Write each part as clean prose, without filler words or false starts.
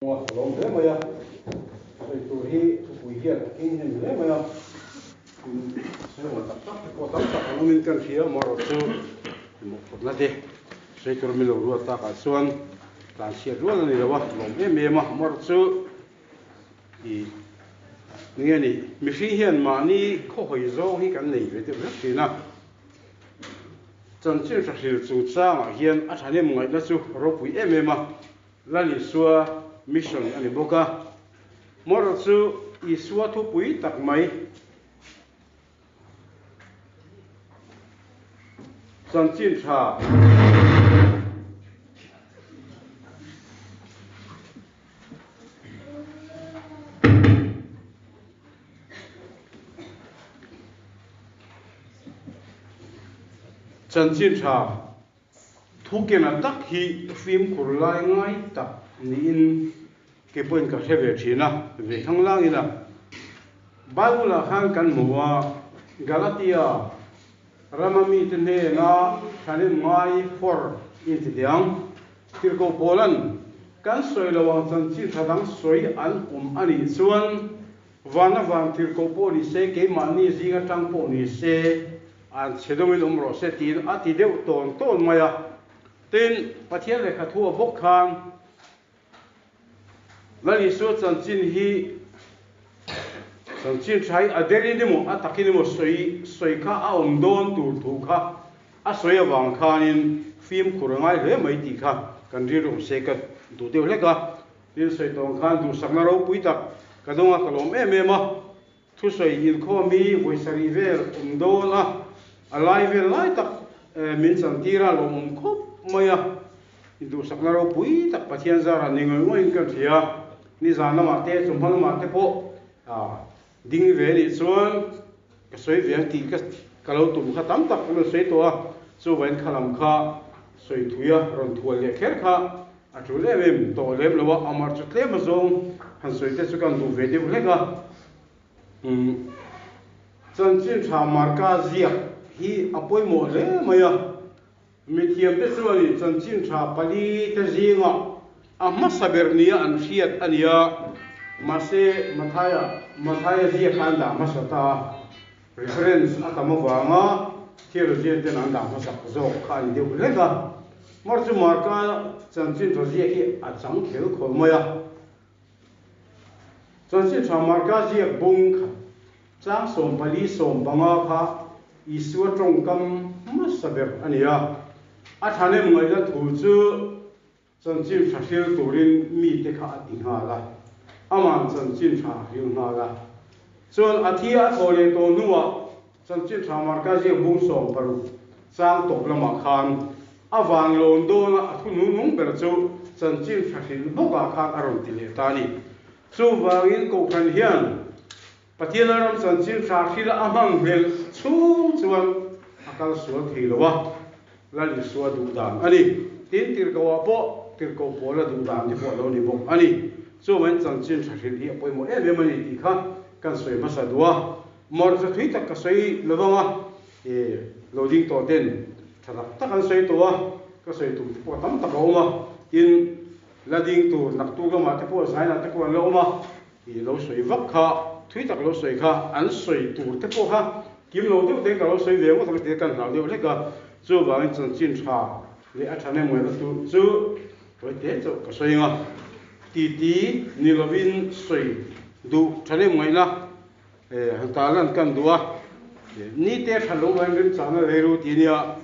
A lawm hle mai a, sawi tur hi thupui hian a keng hnem hle mai a, sawi awm tak tak te pawh tam tak an awmin kan hria, amaherawhchu mawhphurhna te sawi tur min lo ruat takah chuan tlanchhiat rual a ni lo a, lawm em em a, amaherawhchu ih enge ni mihring hian mahni khawhawi zawng hi kan nei ve deuh hlek thin a, chanchin hrahril chungchangah hian a thahnem ngaihna chu ropui em em a. Lal Isua mission a ni bawk a. Moral chu Isua thupui tak mai. Chanchin tha. Chanchin tha. Thukena tak hi fimkhur lai ngai tak niin kei pawhin ka hre ve thin a, ve thlang langin a. Bible-ah khan kan hmu a, Galatia rama mite hnena thanem ngai for in ti teh ang. Tirhkoh Paula'n kan sawi lo ang chanchin tha dang sawi an awm a nih chuan vana van tirhkoh pawh ni se, keimahni zing atang pawh ni se, An chhe deuhin awm rawh se tiin a ti deuh tawn tawn mai a. Tin, Pathian lehkha thu a bawk khan Lal Isua chanchin hi chanchin tha hi a derin emaw a takin emaw sawi sawi kha a awm dawn tur thu kha a sawi avang khanin fimkhur a ngai hle mai tih kha kan rilru awm se ka duh deuh hlek a. Tin, sawi tawng khan duhsakna ropui tak ka dawng a, ka lawm em em a. Thusawi inkhawm hi vawi sarih vel awm dawn a, a lai vel lai tak min chantir a lawmawm khawp mai a, induhsakna ropui tak Pathian zarah ni ngawih ngawih in kan hria. Nizan lamah te, chawhma lamah te pawh ding ve nih chuan ka sawi ve ang tih ka lo tum kha tam tak kan rawn sawi tawh a, chuvain kha lam kha sawi thui a, rawn thual leh kher kha a tul em em tawh lem lo a, amah chu tlem azawng han sawi te chu kan duh ve deuh hlek a. Umm chanchin tha Marka ziak hi a pawimawh hle mai a, mithiam te chuanin chanchin tha pali te zingah a hmasa ber nia an hriat a ni a, mahse Mathaia Mathaia ziak kha an dah hmasa ta a, reference a tam avanga theologian ten an dah hmasak zawk kha a ni deuh hlek a. Mar chu Marka chanchin tha ziak hi a chang khel khawl mai a. Chanchin tha Marka ziak bung khat chang 14 15 kha Isua tawngkam hmasa ber a ni a. A thahnem ngaihna thu chu chanchin tha hril turin mite kha a ti nghal a, ama'n chanchin tha a hril nghal a. Chuan a thi a thaw leh tawh hnuah Chanchin tha Marka ziak bung 60 chang tawp lamah khan a van lawn dawna a thu nunung ber chu chanchin tha hrilh bawkah khan a rawn ti leh ta a ni. Chuvangin Kohhran hian Pathian ram chanchin tha hrila a hmang hmel chhung chuan a kal sual thei lo a, Lal Isua duh dan a ni. Tin, tirhkohah pawh tirhkoh pawl a duh dan te pawh a lo ni bawk a ni. Chuvangin chanchin tha hrilh hi a pawimawh em em a ni tih kha kan sawi hmasa duh a. Mawrhcha thui tak ka sawi lo vang a, e, lo ding tawh ten tha tak tak an sawi tawh a, ka sawi tum te pawh tam tak a awm a, tin, la ding tur naktuk lamah te pawh zainah te pawh an la awm a, i lo sawi vak kha, thui tak lo sawi kha, an sawi tur te pawh kha kim lo deuh te ka lo sawi ve ngawt ang tih kan hlau deuh hlek a, chuvangin chanchin tha leh a tha nem ngaihna tur chu tawi te chauh ka sawi ang a, titi ni lovin sawi duh tha nem ngaihna. Han tarlan kan duh a, ni te tha lo an remchahna reiru ti nia,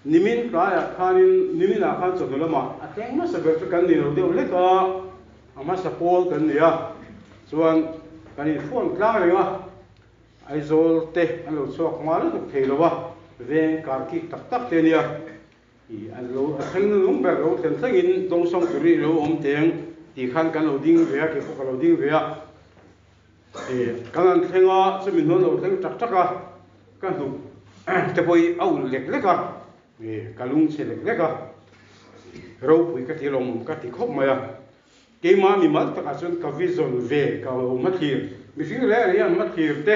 nimin tlaiah khanin niminah khan chawhnu lamah a thleng hmasa ber chu kan ni lo deuh hlek a, a hmasa pawl kan ni a, chuan kan infuan tlang reng a, Aizawl te an lo chhuak hma lutuk thei lo a, veng karkik tak tak te nia, I an lo a thleng nung ber lo thlen thlengin dawngsawng turin i lo awm teng tih khan kan lo ding ve a, kei pawh ka lo ding ve a. I kan han thleng a, chumi hnuan lo thleng tak tak a, ka hnuk te pawh hi a ulh lek lek a, i ka lung chhe lek lek a, ropui ka ti lawmawm ka ti khawp mai a. Keimah mimal takah chuan ka vision ve ka lo hmathlir, mihring reng reng hian hmathlir te,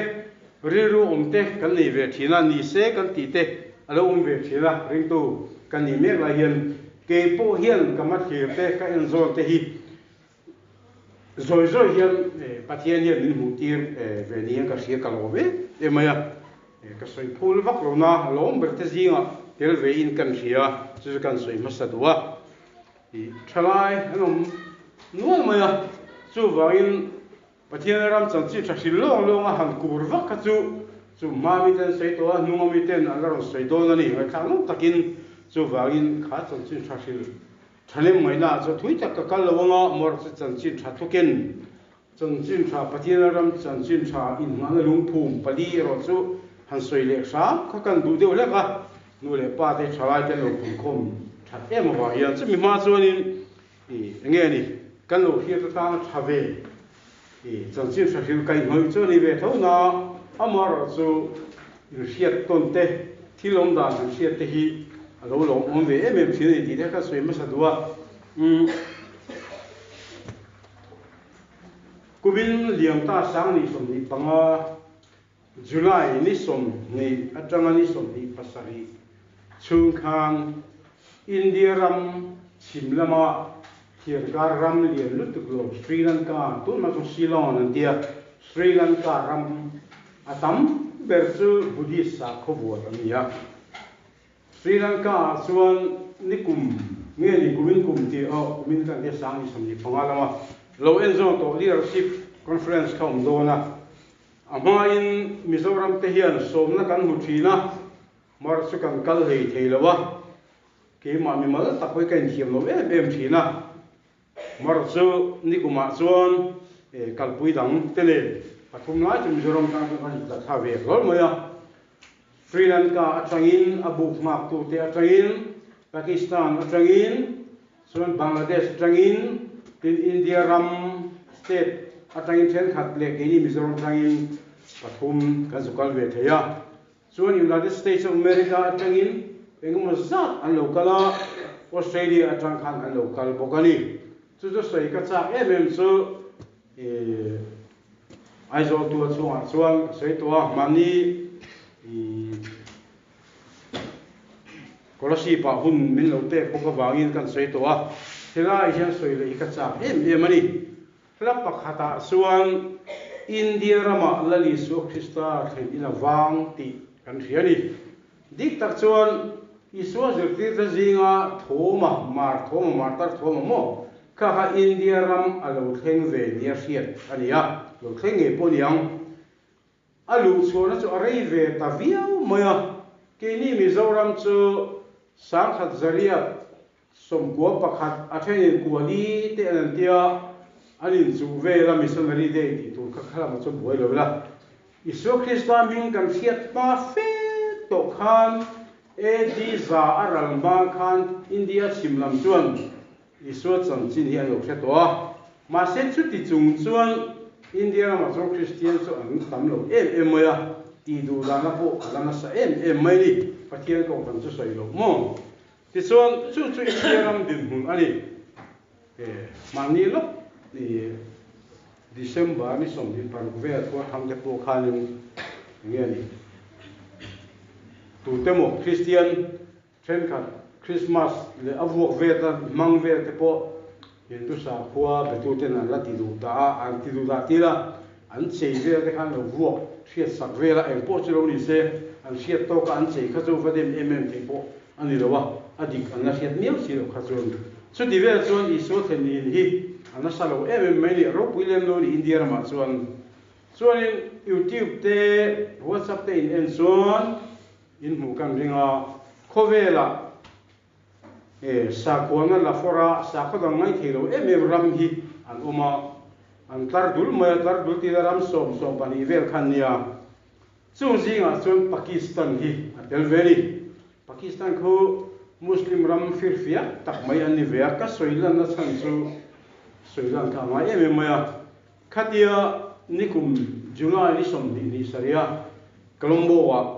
rilru awm te kan nei ve thin a, ni se kan tih te a lo awm ve thin a, ringtu kan nih mek lai hian keipawh hian ka hmathlir te, ka enzawn te hi. Zawi zawi hian Pathian hian min hmuh tir ve ni hian ka hria ka lawm em em mai a, ka sawi phul vak lo na lawm ber te zingah tel ve in kan hria chu chu kan sawi hmasa duh a, ih thalai an awm nual mai a, chuvangin Pathian ram chanchin tha hrilh lawng lawng a han kur vak kha chu chu hma miten an sawi tawh a, hnunga miten an la rawn sawi dawn a ni ngaihthlak nawm takin chuvangin kha chanchin tha hrilh Thanem ngaihnaah chuan thui tak ka kal lo anga mawr chu chanchin tha thukin chanchin tha Pathian ram chanchin tha inhmahna lungphum pali erawh chu han sawi leh hram kha kan duh deuh hlek a, nu leh pa te thalai te an lo punkhawm that em avang hian chumi hma chuanin i enge ni kan lo hriat atana tha ve i chanchin tha hrilh kaihhnawih chu a ni ve tho na amaherawh chu inhriat tawn te thil awm dan han hriat te hi a lo lawm awm ve em em thin a ni tih te kha sawi hmasa duh a. Umm Kumin Liamta Sangni 25 July ni 20 atanga ni 27 chhung khan India ram chhim lama thiarkar ram lian lutuk lo Sri Lanka, tunah chuan Ceylon an tia, Sri Lanka ram a tam ber chu Buddhist sakhaw vuat an ni a. Sri Lanka ah chuan nikum nge ni kumin kum tih aw kumin kan tia sang ni 25 lama lo en zawng tawh leadership conference kha awm dawn a. A hmain Mizoram te hian sawmna kan hmu thin a, mar chu kan kal hlei thei lo a, keimah mimal tak pawh hi ka inthiam lo em em thin a, mar chu nikumah chuan kalpui dang te nen pathum lai chu Mizoram tan chuan kan intla thla ve hlawl mai a. Sri Lanka atangin a buk nghaktute atangin, Pakistan atangin, chuan Bangladesh atangin, tin India ram state atangin thenkhat leh keini Mizoram atangin pathum kan zu kal ve thei a. Chuan United States of America atangin engemaw zat an lo kal a, Australia atang khan an lo kal bawk a ni. Chu chu sawi ka chak em em chu ih. Aizawl tua chhungah chuan ka sawi tawh a, mahni Kolasib ah hun min lo pek bawk avangin kan sawi tawh a, helai hian sawi leh hi ka chak em em a ni. Hla pakhatah chuan India ramah Lal Isua Krista thlen in a vang tih kan hria a ni. Dik tak chuan Isua zirtirte zinga Thoma, Mar Thoma, Martar Thoma maw kha kha India ram a lo thleng ve nia hriat a ni a, lo thleng ngei pawh a ni ang. A luh chhuahna chu a rei ve ta viau mai a, keini Mizoram chu 1000 41 a thenin kuali te an an tia, an inchuh vel a Missionary Day tih tur kha kha lamah chuan buai lo ila. Isua Krista hming kan hriat hma fe tawh khan AD za a ral hma khan India chhim lam chuan Isua chanchin hi an lo hre tawh a. Mahse chuti chung chuan India ramah chuan Kristian chu an tam lo em em mai a, tih duh dahna pawh a la nasa em em mai ni. Pathian kohhran chu sawi loh maw? Tichuan, chu chu India ram dinhmun a ni. Mahni lawk i December ni 26 vel khuar thang te pawh khanin eng nge ni? Tute maw Kristian thenkhat Krismas leh a vuak vel ta hmang vel te pawh Hindu sakhua betuten an la ti duh dah a, an ti duh dah tir a, an chei vel te khan lo vuak hriat sak vel a, eng pawh chu lo ni se, an hriat tawk a an chei kha chu va dem em em thei pawh a ni lo a, a dik an la hriat miau si loh kha chuan. Chuti vel chuan Isua thlen hi a nasa lo em em mai ni, ropui lem lo ni India ramah chuan. Chuanin YouTube te, WhatsApp te in en chuan in hmuh kan ring a, khawvelah He sakhuana la fawr a, sakhaw dang ngaithei lo em em ram hi an awm a, an tlar dul mai a, tlar dul tila ram sawm 12 vel kha an nia. Chung zingah chuan Pakistan hi a tel ve a ni. Pakistan khu Muslim ram firfiak tak mai an ni ve a, ka sawi lanna chhan chu sawi lan kha a ngai em em mai a. Khatia nikum July ni 27 a Colombo-ah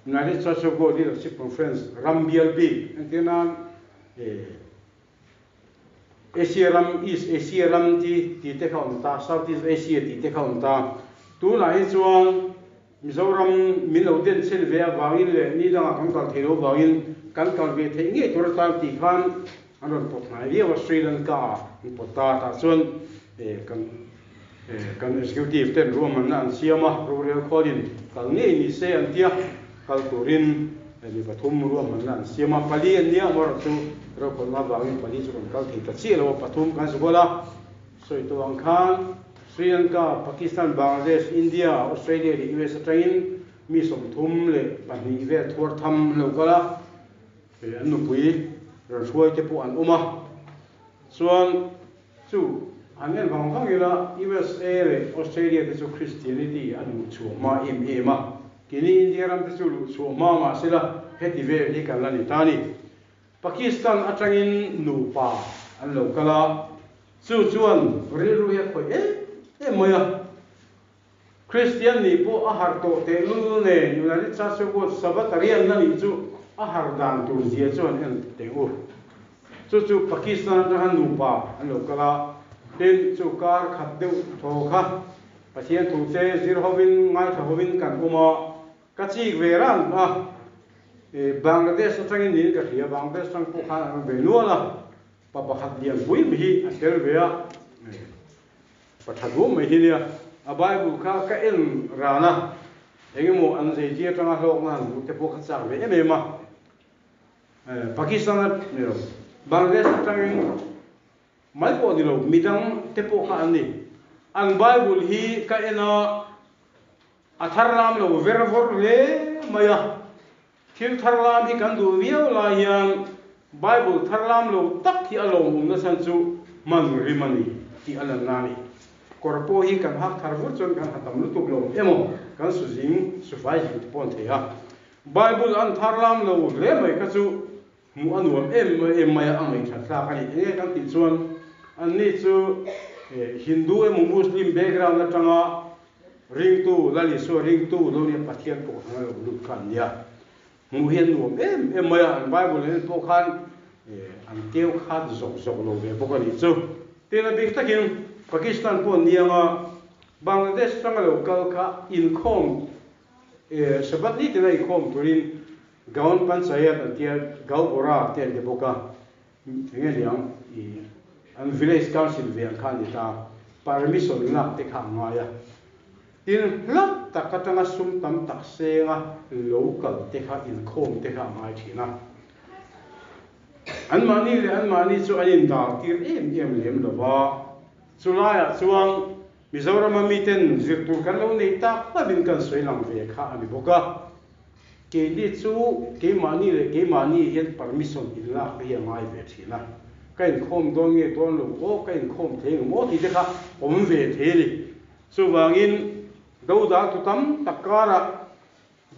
United Church of God Leadership Conference ram bial bik entir nan Asia ram East Asia ram ti tih te kha awm ta South East Asia tih te kha awm ta tunah hi chuan Mizoram min lo den chen ve avangin leh ni dangah kan kal thei lo avangin kan kal ve theih ngei tur atan tih khan. An rawn pawt hnai viau a, Sri Lanka ah an pawt ta. Tah chuan kan kan executive ten ruahmanna an siam a, rorel khualin kal ngei ni se an tia, kal turin mi pathum ruahmanna an siam a, pali an nia amaherawhchu chu rokhawlhna avangin pali chu kan kal thei ta chiah lo a, pathum kan zual a, sawi tawh ang khan Sri Lanka, Pakistan, Bangladesh, India, Australia leh US atangin mi 32 vel thuar tham an lo kal a, an nupui rawn hruai te pawh an awm a, chuan chu han en vang vang ila USA leh Australia te chu Christianity a luh chhuah hma em em a, keini India ram te chu luh chhuah hma mahsela heti vel hi kan la ni ta a ni. Pakistan atangin nupa an lo kal a, chu chuan rilru hi a khawih em em mai a. Kristian nih pawh a har tawh tehlul nen United Church of God Sabbatarian na nih chu a har dan tur zia chu an en teh u. Chu chu Pakistan atanga nupa an lo kal a, tin chu kar khat deuh thaw kha Pathian thu te zir hovin ngaithla hovin kan awm a, ka chik ve ran a, Bangladesh atangin niin ka hria, Bangladesh atang pawh khan an awm ve nual a, pa pakhat lianpui mai hi a tel ve a. Pa tha duam mai hi nia, a Bible kha ka en ran a, engemaw an zeiti atanga hlawkna han hmuh te pawh kha chak ve em em a. Pakistan a ni lo, Bangladesh atangin mai pawh ni lo, midang te pawh kha an ni. An Bible hi ka en a, a thar lam lo ver vawr hle mai a. Thil thar lam hi kan duh viau lai hian Bible thar lam lo tak hi a lawmawm nachhan chu hman rim a ni tih a lanna a ni. Kawr pawh hi kan hak thar vur chuan kan ha tam lutuk lo emaw kan su zing su fai zing te pawh an thei a. Bible an thar lam lo hle mai kha chu hmuh a nuam em em mai a, a ngaihthat thlak a ni. Enge kan tih chuan anni chu Hindu emaw Muslim background atanga Ringtu, Lal Isua ringtu lo nia Pathian pawh khan a lo lut kha an nia. Hmuh hi an nuam em em mai a, an Bible en pawh khan an keu khat zawk zawk lo ve bawk a nih chu. Tin, a bik takin Pakistan pawh an nia anga Bangladesh atanga lo kal kha inkhawm Sabbath ni tina inkhawm turin Gaon Panchayat an tia, Gaubora te an ti bawk a. Enge niang i an village council ve ang kha a ni ta, permission lak te kha a ngai a, tin hla tak atanga sum tam tak senga lo kal te kha inkhawm te kha a ngai thin a, anmahni leh anmahni chu an indal tir em em lem lo va, chulaiah chuan Mizorama miten zir tur kan lo nei tak hlauhin kan sawi lang ve kha a ni bawk a. Keini chu keimahni leh keimahni hian permission in lak te hi a ngai ve thin a, ka inkhawm dawn nge dawn lo aw, ka inkhawm thei ang maw tih te kha awm ve thei a ni. Chuvangin dodal tu tam tak karah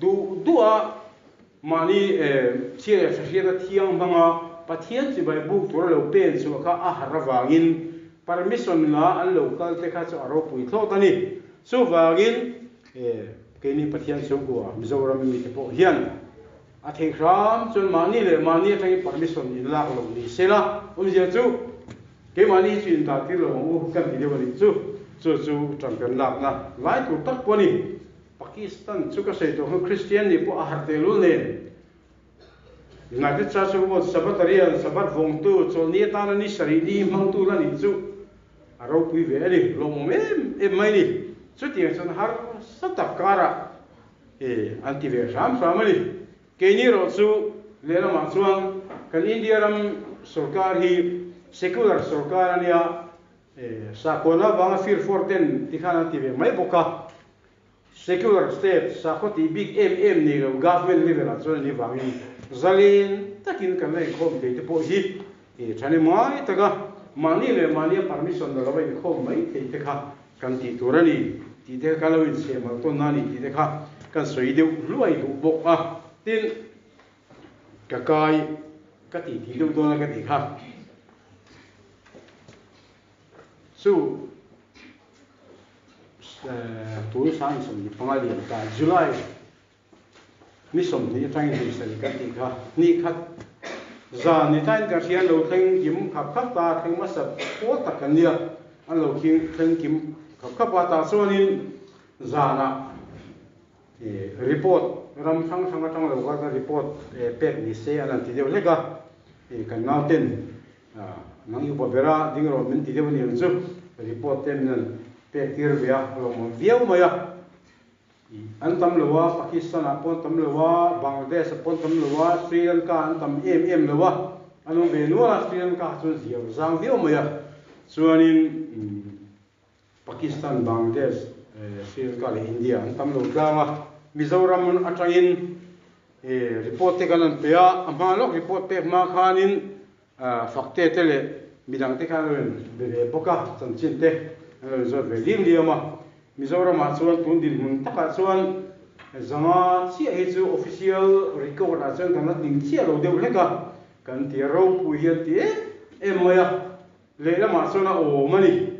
duh duh a mahni chhia leh hre hriatna thiang hmanga Pathian chibai buk tura lo pen chhuah kha a har avangin permission la an lo kal te kha chu a ropui thlawt a ni. Chuvangin Keini Pathian chhungkua Mizoram mite pawh hian a thei hram chuan mahni leh mahni atangin permission in lak lo ni sela, awmzia chu keimahni hi chu in dah tir lo ang u kan ti deuh a nih chu, chu chu tan kan lakna lai tur tak pawh a ni. Pakistan chu ka sawi tawh khan Kristian nih pawh a har tehlul nen United Church of God Sabbatarian Sabbath vawngtu chawlhni atana ni sarih ni hmangtu la nih chu a ropui ve a ni, lawmawm em em mai ni. Chutiang chuan harsa tak karah e an ti ve hram hram a ni. Keini erawh chu lehlamah chuan kan India ram sorkar hi secular sorkar a nia, e sakhuana avanga fir fawr ten tikhan an ti ve mai bawk a. Secular state sakhaw tih bik em em nei lo government level ah chuan a ni vangin zalen takin kan la inkhawm thei te pawh hi tha ngai taka mahni leh mahnia permission la lova inkhawm mai thei te kha kan tih tur a ni tih te kha kan lo inchhehmalh tawn na a ni tih te kha kan sawi deuh hluai duh bawk a. Tin, ka kai ka tih tih deuh dawn a ka tih kha chu. Tun sang 25 lian ta July ni 20 atangin hei sawi kan tih kha ni khat zan ni tain kan hria an lo thleng kim khap khap ta thleng hmasa pawl tak kan nia an lo thleng kim khap khap a tah chuanin zanah report ram hrang hrang atang lo kha report pek ni se an han ti deuh hlek a kan nauten. Nang i upa bera ding rawh min ti deuh a ni ang chu report te min han pek tir ve a, a lawmawm viau mai a. An tam lo a, Pakistan ah pawh an tam lo a, Bangladesh ah pawh an tam lo a, Sri Lanka an tam em em lo a, an awm ve nual a, Sri Lanka kha chuan zia zang viau mai a. Chuanin Pakistan, Bangladesh, Sri Lanka leh India an tam lo tlang a, Mizoram atangin report te kan han pe a, a hma lawk report pek hma khanin Fakte te leh midang te khan an lo in be ve bawk a, chanchin te an lo in zawt ve liam liam a. Mizoramah chuan tun dinhmun takah chuan zanga chiah hi chu official record ah chuan kan la tling chiah lo deuh hlek a, kan ti a, ropui hi an ti em em mai a, lehlamah chuan a awm a ni.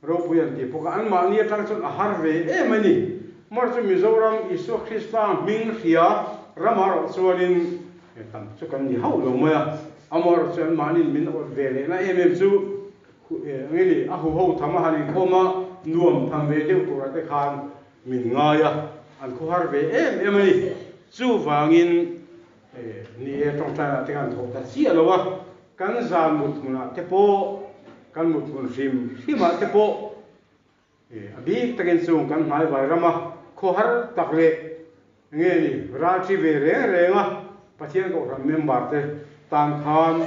Ropui an ti bawk a, anmahni atang chuan a har ve em a ni. Mar chu Mizoram Isua Krista hming hria ramah erawh chuanin tam chu kan ni hauh lo mai a, amaherawh chu anmahniin min awt ve lehna em em chu eng nge ni, a huho tham a han inkhawm a, nuam tham ve deuh turah te khan min ngai a, an khawhar ve em em a ni. Chuvangin ni e tawngtainah te khan thawh ta chiah lo a, Kan zan mut hmunah te pawh, kan mut hmun hrim hrimah te pawh a bik takin chung kan hmaivai rama khawhar tak leh nge ni ralṭhi ve reng renga Pathian Kohhran member te tan khan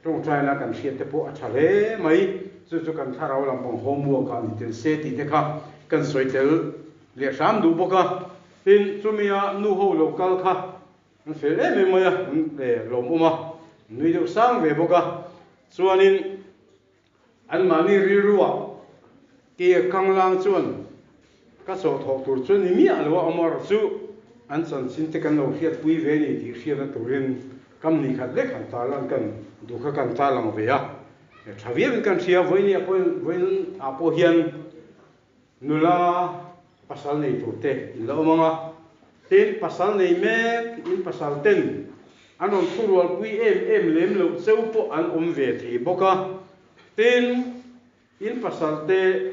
ṭawngṭaina kan hriat te pawh a ṭha hle mai. Chu chu kan thlarau lampang homework ah ni tel se tih te kha kan sawi tel leh hram duh bawk a. Tin, chumia nu ho lo kal kha An fel em em mai a, an lawmawm a, an nui deuh sang ve bawk a. Chuanin anmahni rilruah ke kanglang chuan ka chawhthawh tur chu ni miah lo a, Omar chu an chanchin te kan lo hriatpui ve ni tih hriatna turin kam ni khat lek han tarlan kan duh kha kan tarlang ve a. Tha viauin kan hria, vawiin vawiin ah pawh hian Nula pasal nei tur te in la awm ang a, tin pasal nei mek in pasal ten an rawn thurualpui em em lem loh cheu pawh an awm ve thei bawk a, tin in pasal te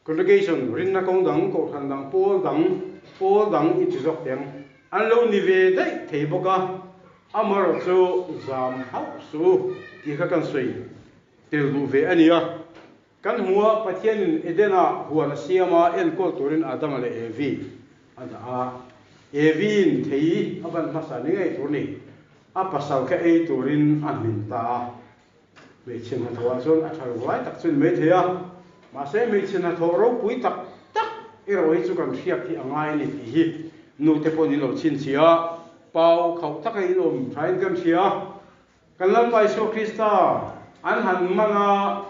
congregation rinna kawng dang, kohhran dang, pawl dang, pawl dang i ti zawk teh ang, an lo ni ve daih thei bawk a, amaherawh chu zam hauh suh tih kha kan sawi tel duh ve a ni a. Kan hmu a, Pathianin Eden-ah huan a siam a, enkawl turin Adama leh Evi a dah a. Eviin thei a ban hmasa ni ngei tur ni, a pasal kha ei turin a hmin ta a. Hmeichhe hnathawhah chuan a tha lo lai tak chu ni mai thei a, mahse hmeichhe hnathawh ropui tak tak erawh hi chu kan hriat hi a ngai a ni tih hi nute pawhin in lo chhinchhiah a, pau khauh taka in awm thain kan hria a. Kan Lalpa Isua Krista an han man a,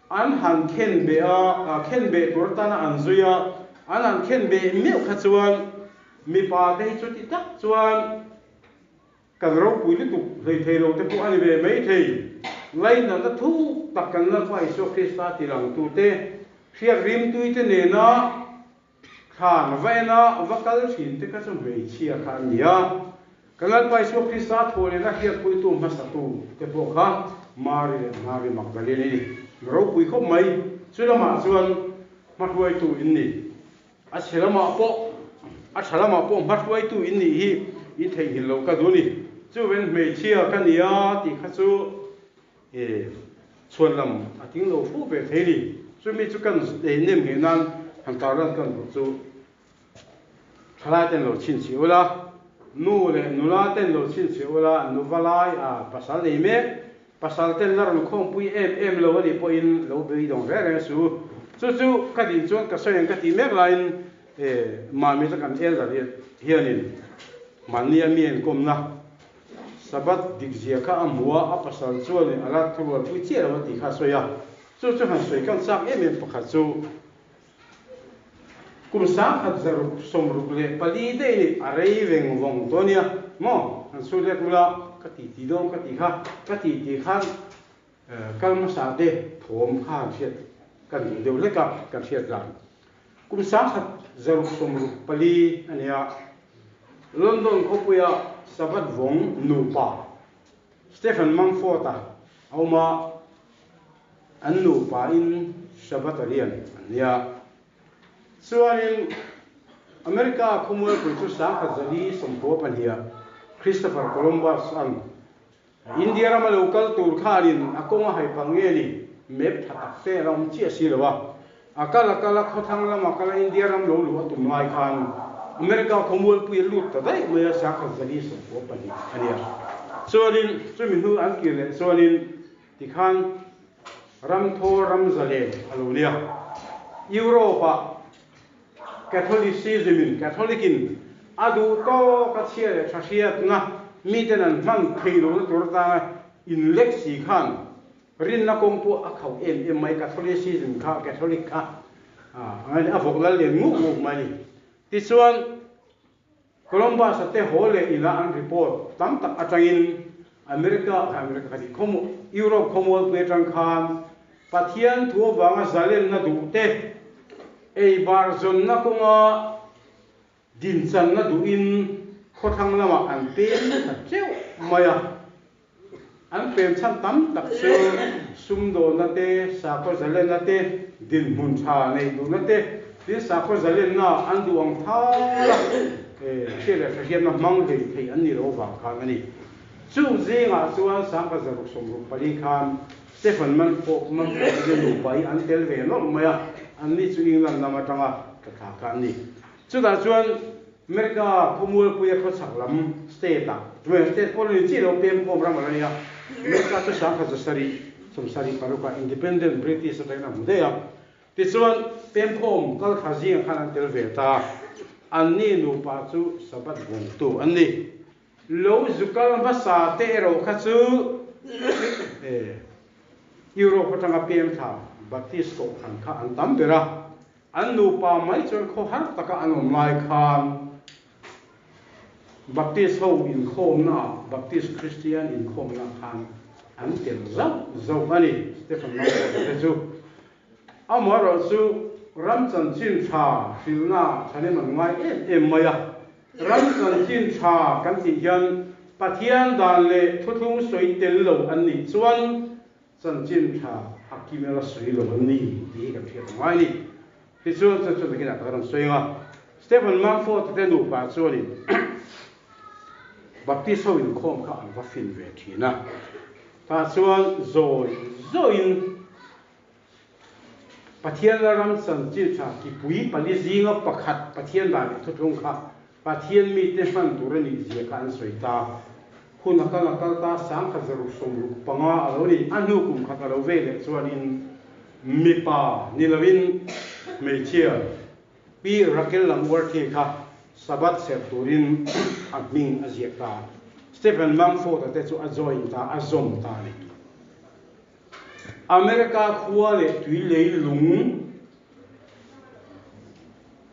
an han khen beh a, khen beh tur atana an zui a, an han khen beh meuh kha chuan mipa te hi chuti tak chuan kan ropui lutuk hlei thei lo te pawh a ni ve mai thei. Lainatna thuk tak kan Lalpa Isua Krista tilang tute hriat rimtui te nena Thlan va en a, va kal thin te kha chu hmeichhia kha an ni a. Kan Lalpa Isua Krista thaw leh la hriatpuitu hmasatu te pawh kha Mari leh Mari Magdalene i ni. Ropui khawp mai. Chu lamah chuan hmahruaitu in ni. A chhe lamah pawh, a tha lamah pawh hmahruaitu in nih hi in theihnghilh loh ka duh ni. Chuven hmeichhia ka ni a tih kha chu E, chhuan lam a ting lo fo ve thei ni. Chumi chu kan ei nem ngei nan han tarlan kan duh chu thalai ten lo chhinchhiah ula, nu leh nula ten lo chhinchhiah ula, nuva lai a pasal nei mek, pasal ten la rawn khawmpui em em lo a nih pawhin lo beidawng reng reng su. Chu chu ka din chuan ka sawi ang ka tih mek laiin e, Mami chu kan elder hianin mahnia mi enkawmna Sabbath dikzia kha a hmu a, a pasal chuanin a la thurualpui chiah lo a tih kha a sawi a. Chu chu han sawi kan chak em em pakhat chu kum 1664 daih ni a rei veng vawng tawh ania maw? Han sawi let ula ka ti ti dawn ka tih kha ka ti ti khan kal hmasa te thawm kha han hriat kan duh deuh hlek a kan hriat dan. Kum 1664 a nia, London khawpuia Sabbath vawng nupa Stephen Mumford-a a awm a, an nupain Sabbatarian an nia. Chuanin America khawmualpui chu 1422-ah Christopher Columbus-a'n. India rama lo kal tur khanin a kawng a hai palh nge ni? Map tha tak te a la awm chiah si lo a. A kal a kal a, khawthlang lama kal a India ram lo luh a tum lai khan America khawmualpui a lut ta daih mai a, 1992 a nia. Chuanin chumi hnu an kir leh chuanin tikhan ramthaw ram zalen a lo nia. Europe-ah Catholicism-in, Catholic-in, a duh tawk a chhia leh tha hriatna miten an hman thei lohna tur atanga inlek si khan rinna kawng pawh a khauh em em mai. Catholicism kha, Catholic kha a vawk lal lian nguk nguk mai a ni. Tichuan, Columbus-a te haw leh ina an report tam tak atangin America, America ka ti, khawmu, Europe khawmualpui atang khan Pathian thu avanga zalenna duh te, eibar zawnna kawnga dinchanna duhin khawthlang lamah an pem ta teuh mai a. An pem chhan tam tak chu sumdawnna te, sakhaw zalenna te, dinhmun tha neih duhna te, tin sakhaw zalenna an duh ang thal a, hriat leh hrehiamna hmang hlei thei an nih loh avang khan a ni. Chung zingah chuan 1664 khan Stephen Manford te nupa hi an tel ve nawlh mai a, anni chu England lam atanga tla thla kha an ni. Chutah chuan America khawmualpuia khawchhak lam state-ah, chumai state pawh la ni chiah lo, pem khawm ram a la ni a, America chu 1776-ah Independent British atangin a hmu daih a. Tichuan, pem khawm kal thla zingah khan an tel ve ta. Anni nupa chu Sabbath vawngtu an ni. Lo zu kal hmasa te erawh kha chu Europe atanga pem thla Baptist kohhran kha an tam ber a. An nupa mai chuan khaw har taka an awm lai khan Baptist ho inkhawmnaah, Baptist Christian inkhawmnaah khan an tel zauh zauh a ni, Stephen Mangkawta te chu. Amaherawh chu ram chanchin tha hrilhnaah thahnem an ngai em em mai a. Ram chanchin tha kan tih hian Pathian dan leh thuthlung sawi tel lo an nih chuan Chanchin tha a kim ela sawi lo an ni tih hi kan hriat a ngai ni. Tichuan chu chu nakinah ka rawn sawi ang a. Stephen Mumford te nupa chuanin Baptist ho inkhawm kha an va fin ve thin a. Tah chuan zawi zawiin Pathian la ram chanchin tha kipui pali zinga pakhat Pathian dan leh thuthlung kha Pathian mite hman tur a nih zia kha an sawi ta. Hun a kal a kal ta, 1665 a lo ni. A hnu kum khat a lo ve leh chuanin mipa ni loin hmeichhia Pi Rakel Langworthy kha Sabbath serh turin a hming a ziak ta. Stephen Mumford-a te chu a join ta, a zawm ta a ni. America khua leh tui leilung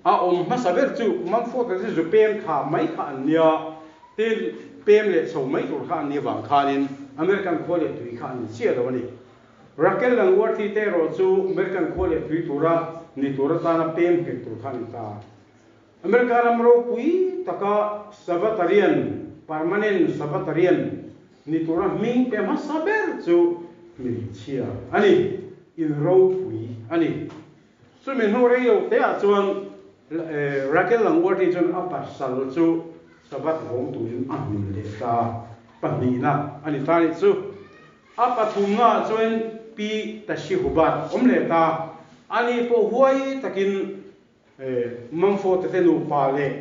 A awm hmasa ber chu Mumford-a chu zu pem kha mai kha an nia, tin pem leh chho mai tur kha an nih avang khanin American khua leh tui kha an ni chiah lo a ni. Raquel Langworthy te erawh chu American khua leh tui tura ni tur atana pem nghet tur kha a ni ta. America ram ropui taka Sabbatarian, permanent Sabbatarian, ni tura hming pe hmasa ber chu hmeichhia a ni, in ropui a ni. Chumi hnu rei lo te ah chuan Raquel Langworthy chuan a pasal chu Sabbath vawng turin a hmin leh ta pahnihna a ni ta nih chu. A pathumna ah chuan Pi Tashi Hubbard awm leh ta. Ani pawh huai takin Mumford te nupa leh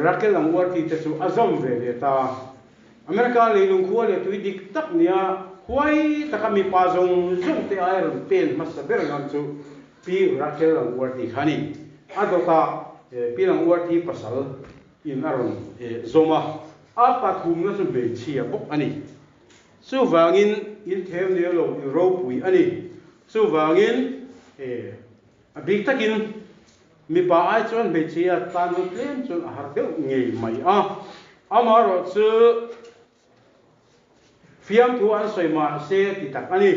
Raquel Langworthy te chu a zawm ve leh ta. America leilung khua leh tui dik tak nia huai taka mipa zawng zawng te ai rawn pen hmasa ber ngam chu Pi Raquel Langworthy kha a ni. A dawtah Pi Langworthy pasal in a rawn zawm a, a pathumna chu hmeichhia bawk a ni. Chuvangin in them leh lo in ropui a ni. Chuvangin a bik takin Mipa ai chuan hmeichhia tan hun tlem chuan a har deuh ngei mai a, amaherawh chu fiamthu an sawi mah se ti tak a ni.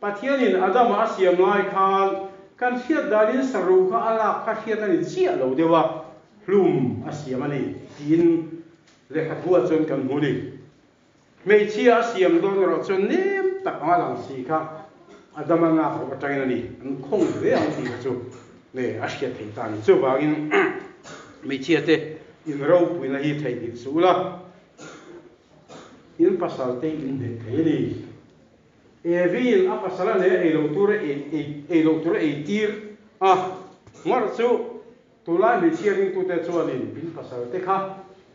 Pathianin Adama a siam lai khan kan hriat danin saruh kha a lak kha hriat a ni chiah lo deuh a, hlum a siam a ni tiin lehkhathuah chuan kan hmu ni. Hmeichhia a siam dawn erawh chuan nem tak anga lang si kha Adama ngak loh atangin a ni, an khawng hle ang tih kha chu nge a hriat theih ta a ni. Chuvangin hmeichhia te in ropuina hi theihnghilh suh ula, in pasal te in hneh thei a ni. Evi'n a pasal a nei a ei loh tur a ei loh tur a ei tir a, ngar chu tunlai hmeichhia ringtute chuanin in pasal te kha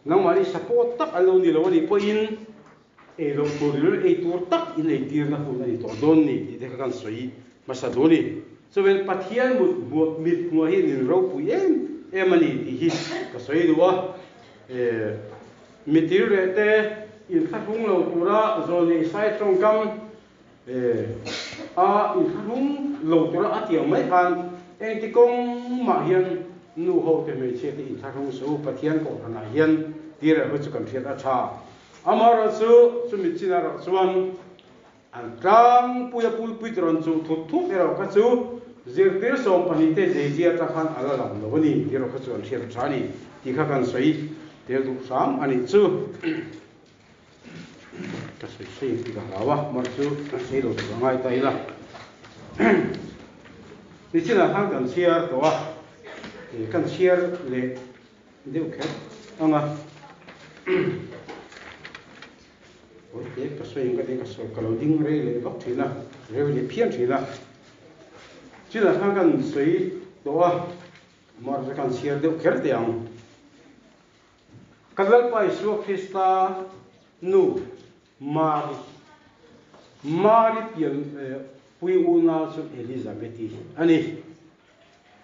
nangmahni support tak an lo ni lo a nih pawhin ei loh tur leh ei tur tak in ei tirna hun a ni tawh dawn ni tih te kha kan sawi hmasa duh a ni. Chuven Pathian mut hmuah mit hmuah hi nin ropui em em a ni tih hi ka sawi duh a. Mitir leh te inthlahrung lo tura zawlnei sai tawngkam a inthlahrung lo tura a tiang mai khan engti kawng mah hian nu ho te hmeichhia te inthlahrung suh u, Pathian kohhranah hian tir erawh chu kan hriat a tha. Amaherawhchu chumi chin erawh chuan An tlangpui a pulpit rawn chuh thut thut erawh kha chu zirtir 12 te zeizia atang khan a la lang lo a ni tih erawh kha chu an hriat tha a ni tih kha kan sawi tel duh hram a nih chu. Ka sawi sawi ang tih ka hlau a, mar chu kan sawi lo tur a ngai ta ila. Nichinah khan kan chhiar tawh a, kan chhiar leh deuh kher ang a. Awi te ka sawi ang ka ti ka sawi ka lo ding rei leh vak thin a, reu leh phian thin a. Chutah khan kan sawi tawh a, mar chu kan chhiar deuh kher teh ang. Ka Lalpa Isua Krista nu Mari, Mari pian pui unau chu Elizabeti a ni.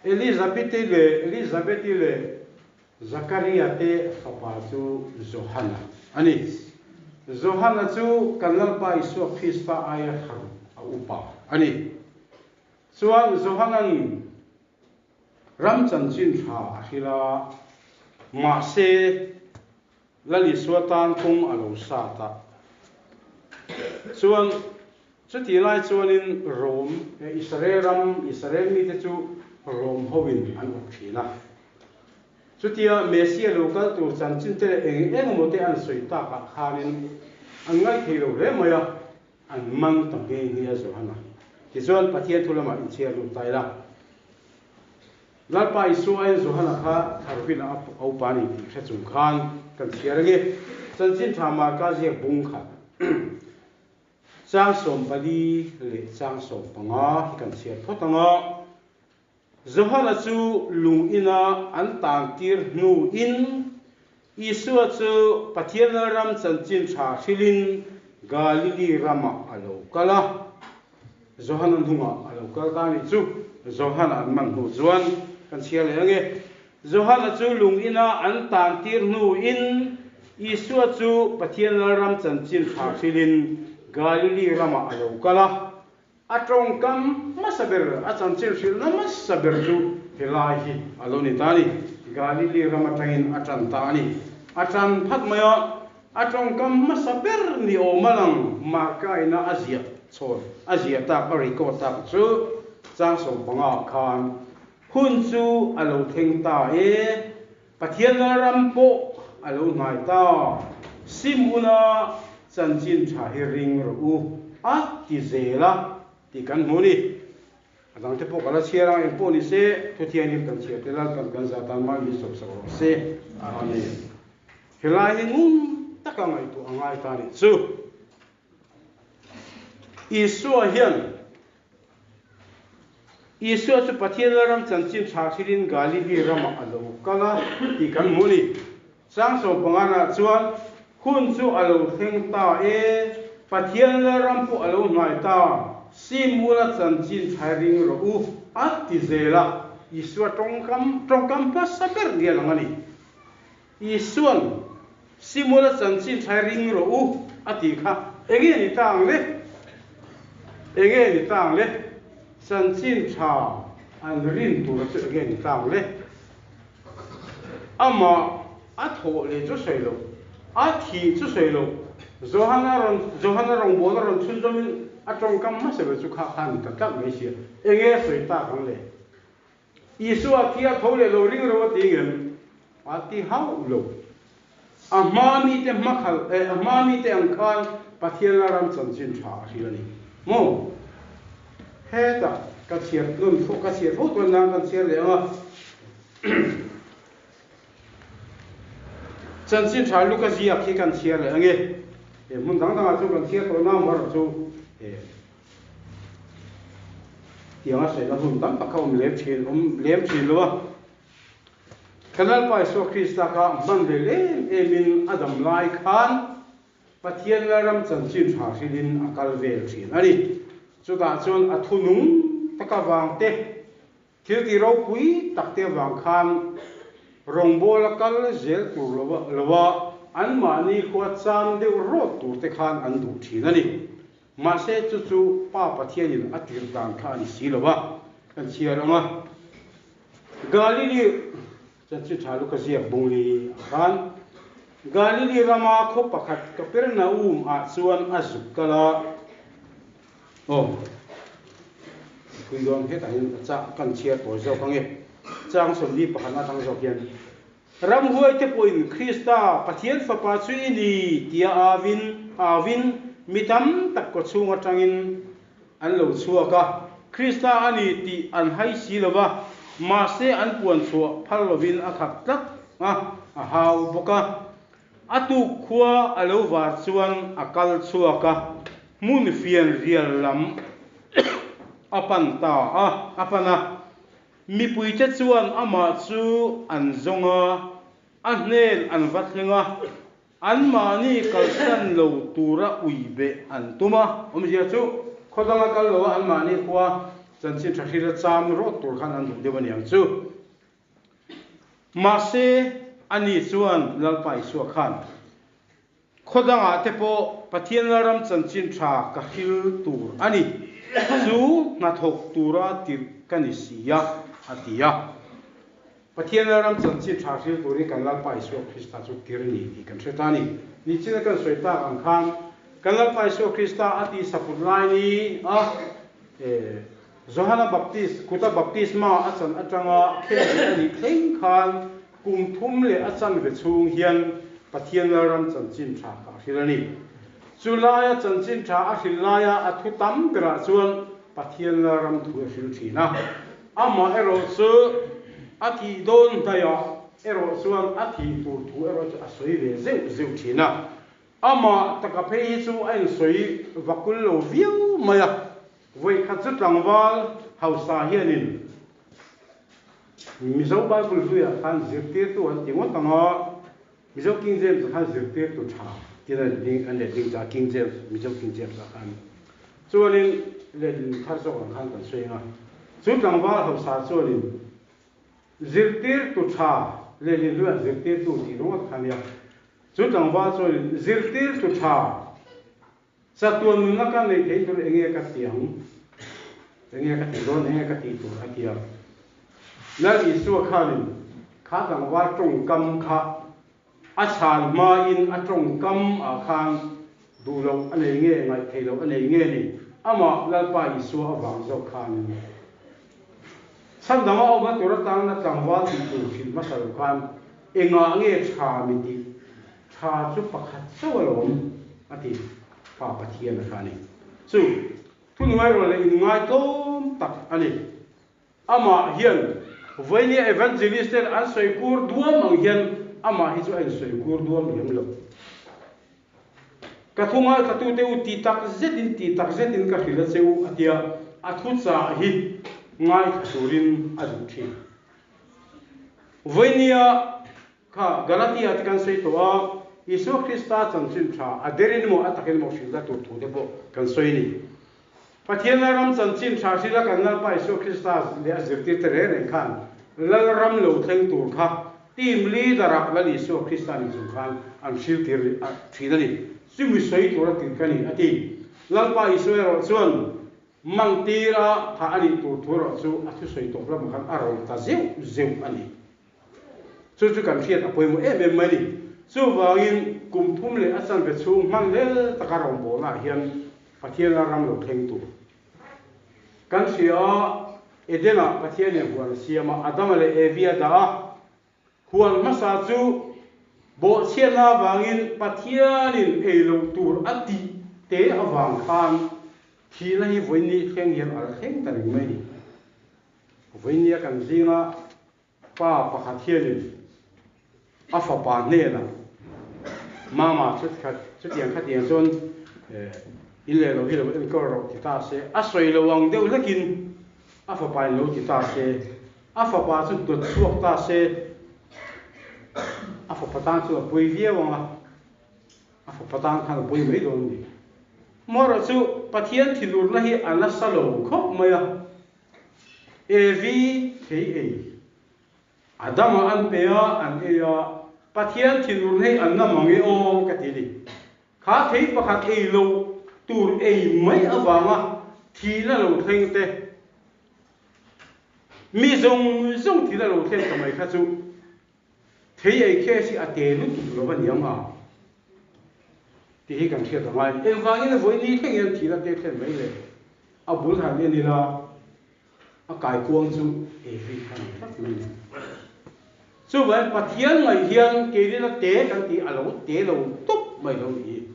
Elizabeti leh Elizabeti leh Zakaria te fapa chu Johana a ni. Johana chu kan Lalpa Isua Krista aia thar a upa a ni. Chuan Johana'n ram chanchin tha a hrilh a, mahse Lal Isua tan kawng a lo sat a. Chuan chutih lai chuanin Rom, Israel ram, Israel mite chu Rom hoin an awp thin a. Chutia Messia lo kal tur chanchin te leh eng eng emaw te an sawi takah khanin an ngaithei lo hle mai a, an man ta nghe nghe a Johana. Tichuan Pathian thu lamah inchhiar lut ta ila. Lalpa Isua aiin Johana kha tharvin a upa a ni tih hre chung khan kan chhiar ange. Chanchin tha Marka ziak bung khat chang 14 leh chang 15 hi kan chhiar phawt ang a. Johana chu lung ina an tan tir hnuin Isua chu Pathian ram chanchin tha hrilhin Galili ramah a lo kal a. Johana hnungah a lo kal ta a nih chu. Johana an man hnu chuan kan chhiar leh ange. Johana chu lung ina an tan tir hnuin Isua chu Pathian ram chanchin tha hrilhin Galili ramah a lo kal a. A tawngkam hmasa ber, a chanchin hrilhna hmasa ber chu helai hi a lo ni ta a ni. Galili ram atangin a tan ta a ni. A tan phat mai a, a tawngkam hmasa ber ni awm a lang Marka-ina a ziah chhawn, a ziah tak, a record tak chu chang 15 khan hun chu a lo thleng ta e, Pathian ram pawh a lo hnai ta. Simuna chanchin tha hi ring rawh u a ti zel a tih kan hmu ni. A dang te pawh ka la chhiar ang, engpawh ni se thuthianghlim kan chhiar te Lalpan kan zah tan mal min sawp sak rawh se. Amen. Helai hi ngun taka ngaihtuah a ngai ta nih chu. Isua hian Isua chu Pathian ram chanchin tha thilin Galili ramah a lo kal a tih kan hmu a ni. Chang 15 nah chuan hun chu a lo thleng ta e, Pathian ram pawh a lo hnai ta, Simula chanchin tha ring rawh u a ti zel a. Isua tawngkam tawngkam hmasa ber nia lang a ni. Isua'n Simona chanchin tha ring rawh u a tih kha enge ni ta ang le? Enge ni ta ang le? Chanchin tha an rin tura chu enge ni ta ang le? Amah a thawh leh chu sawi lo, a thih chu sawi lo, Johana rawn Johana rawngbawlna rawn chhunzawmin a tawngkam hmasa ber chu kha kha a ni ta tlat mai sia. Enge sawi tak ang le? Isua khi a tho leh lo ring ro a ti ngem? A ti hauh lo. A hma mite hmakhal eh a hma mite ang khan Pathian la ram chanchin tha a hril a ni maw? Hetah ka chhiar nun fo ka chhiar fo tuan nan kan chhiar leh ang a. Chanchin tha Luka ziak hi kan chhiar leh ang e. Hmun dang dangah chuan kan chhiar tawh na amaherawh chu tianga sawi hun tam tak kha awm lem thin awm lem thin lo a. Kan Lalpa Isua Krista kha hman vel em emin a dam lai khan Pathian Lalram chanchin tha hrilhin a kal vel thin a ni. Chutah chuan a thunung tak avang te, thil ti ropui tak te avang khan rawngbawl a kal zel tur lova anmahni khua cham deuh rawt tur te khan an duh thin a ni. Mahse chu chu Pa Pathianin a tirh dan kha a ni si lo a, kan chhiar ang a. Galili chanchin tha lu ka ziak bungli ah khan Galili rama khaw pakhat Kapernaum ah chuan a zuk kal a. Aw, thui dawn hetah hian a chah kan chhiar tawi zawk ang e. Chang 41 atang zawk hian Ramhuaite pawhin Krista, Pathian Fapa chu i ni tia avin avin mi tam tak kawchhung atangin an lo chhuak a. Krista a ni tih an hai si lo va, mahse an puan chhuah phal lovin a khap tlat a, a hau bawk a. A tuk khua a lo var chuan a kal chhuak a, hmun fian rial lam a pan ta a, a pan a. Mipuite chuan amah chu an zawng a, a hnen an va thleng a, anmahni kalsan lo tura ui beh an tum a. Awmzia chu khaw danga kal lo a, anmahni khua chanchin tha hrila cham rawt tur khan an duh deuh a niang chu. Mahse, ani chuan Lalpa Isua khan Khaw dangah te pawh Pathian Lalram chanchin tha ka hril tur a ni. Chu hnathawk tura tirh ka ni si a, a ti a. Pathian Lalram chanchin tha hril turin kan Lalpa Isua Krista chu tir ni tih kan hre ta a ni. Nichina kan sawi tak ang khan kan Lalpa Isua Krista a tih saput lai ni a, Johana Baptist kuta baptisma a chan atanga khen ve a nih thleng khan kum thum leh a chan ve chhung hian Pathian Lalram chanchin tha kha a hril a ni. Chu laia chanchin tha a hril laia a thu tam berah chuan Pathian Lalram thu a hril thin a. Amah erawh chu a thih dawn hnaiah erawh chuan a thih tur thu erawh chu a sawi ve zeuh zeuh thin a. Amah taka phei hi chu a insawi vakul lo viau mai a. Vawi khat chu tlangval hausa hianin Mizo Bible hluiah khan zirtirtu an ti ngawt ang a, Mizo King James ah khan zirtirtu tha tiin an ding an letling ta a, King James, Mizo King James ah khan. Chuanin lehlin thar zawk ang khan kan sawi ang a. Chu tlangval hausa chuanin zirtirtu tha lehlin hluiah zirtirtu tih ringawt kha nia. Chu tlangval chuanin zirtirtu tha Chatuan nunna ka neih theih tur enge ka ti ang? Enge ka tih dawn? Enge ka tih tur? A ti a. Lal Isua khanin kha tlangval tawngkam kha a chhan hmain a tawngkam ah khan duh loh a nei nge, ngaih theih loh a nei nge ni? Amah Lalpa Isua avang zawk khanin chhandama awmna tur atangna tlangval tih tur hrilh hmasa lo khan engah nge tha mi tih Tha chu pakhat chauh alawm, a ti. Pa Pathian a kha a ni. Chu thuhnuai rawn leh inngai tlawm tak a ni. Amah hian Vainia Evangelist ten an sawi kur duam ang hian amah hi chu a insawi kur duam lem lo. Ka thu ngaithlatute u ti tak zetin ti tak zetin ka hrilh a che u, a tia a thuchah hi ngaithla turin a duh thin. Vainia Kha Galatia te kan sawi tawh a, Isua Krista chanchin tha a derin emaw a takin emaw hrilhna tur thu te pawh kan sawi a ni. Pathian Lalram chanchin tha hrilha kan Lalpa Isua Krista leh a zirtirte reng reng khan Lalram lo thleng tur kha team leader-ah Lal Isua Krista ni chung khan an hrilh tir thin a ni. Chumi sawi tura tirh ka ni, a ti. Lalpa Isua erawh chuan mangtira tha a nih tur thu erawh chu a thusawi tawp lamah khan a rawn ta zeuh zeuh a ni. Chu chu kan hriat a pawimawh em em mai a ni. Chuvangin kum thum leh a chanve chhung hman hlel taka rawngbawlnaah hian Pathian a ram lo thleng tur kan hria a. Eden-ah Pathianin huan a siam a, Adama leh Evi a dah a. Huan hmasa chu bawhchhiatna avangin Pathianin ei loh tur a tih te avang khan thihna hi vawiin thleng hian a la thleng ta reng mai a ni. Vawinia kan zinga pa pakhat hianin a fapa hnenah, Mama chu khat chutiang khatiang chuan in leh lo hi lo enkawl rawh ti ta se, a sawi lo ang deuh hlekin a fapa in lo ti ta se, a fapa chu dawt chhuak ta se, a fapa tan chuan a pawi viau ang a, a fapa tan khan a pawi mai dawn a ni. Amaherawhchu chu Pathian thinurna hi a nasa lo khawp mai a, Evi thei ei. Adama an pe a, an ei a, Pathian thinur hei an la mang e aw ka ti ni. Kha thei pakhat ei lo tur ei mai avanga thihna lo thleng te, mi zawng zawng thihna lo thleng ta mai kha chu thei ei khes hi a te lutuk lo a niang a tih hi kan hriat a ngai a ni. Engvangin vawi ni thleng hian thihna te thlen mai le? A bul han en ila. A kaikuang chu Evi kha ni tlat mai ni. Chuvangin Pathian ngaih hian keilina te kan tih a lo te lo tawp mai lo ni.